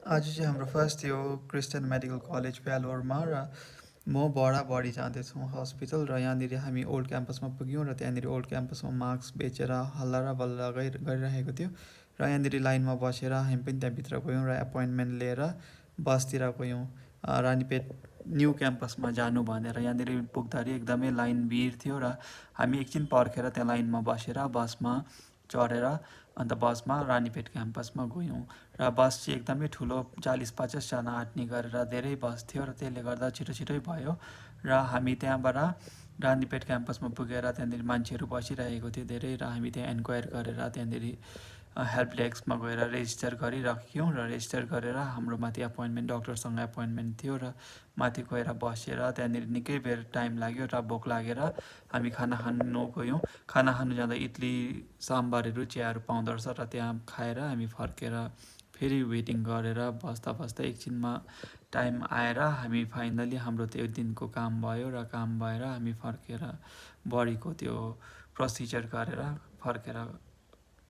आज चाहिँ हाम्रो फर्स्ट थियो क्रिस्चियन मेडिकल कलेज भ्यालोरमा र म बढी जाँदैछौँ हस्पिटल र यहाँनिर हामी ओल्ड क्याम्पसमा पुग्यौँ र त्यहाँनिर ओल्ड क्याम्पसमा मास्क बेचेर हल्ला र बल्ला गरिरहेको थियो र यहाँनिर लाइनमा बसेर हामी पनि त्यहाँभित्र गयौँ र एपोइन्टमेन्ट लिएर बसतिर गयौँ रानीपेट न्यू क्याम्पसमा जानु भनेर। यहाँनिर पुग्दाखेरि एकदमै लाइन भिड थियो र हामी एकछिन पर्खेर त्यहाँ लाइनमा बसेर बसमा चढेर अन्त बसमा रानीपेट क्याम्पसमा गयौँ र बस चाहिँ एकदमै ठुलो 40-50जना आँट्ने गरेर धेरै बस थियो र त्यसले गर्दा छिटो छिटै भयो र हामी त्यहाँबाट रानीपेट क्याम्पसमा पुगेर त्यहाँनिर मान्छेहरू बसिरहेको थियो धेरै र हामी त्यहाँ इन्क्वायर गरेर त्यहाँनिर हेल्प डेस्कमा गएर रेजिस्टर गरिराख्यौँ र रेजिस्टर गरेर हाम्रो माथि एपोइन्टमेन्ट डक्टरसँग एपोइन्टमेन्ट थियो र माथि गएर बसेर त्यहाँनिर निकै बेर टाइम लाग्यो र भोक लागेर हामी खाना खानु गयौँ। खाना खानु जाँदा इडली साम्बारहरू चियाहरू पाउँदो रहेछ र त्यहाँ खाएर हामी फर्केर फेरि वेटिङ गरेर बस्दा बस्दा एकछिनमा टाइम आएर हामी फाइनली हाम्रो त्यो दिनको काम भयो र काम भएर हामी फर्केर बडीको त्यो प्रोसिजर गरेर फर्केर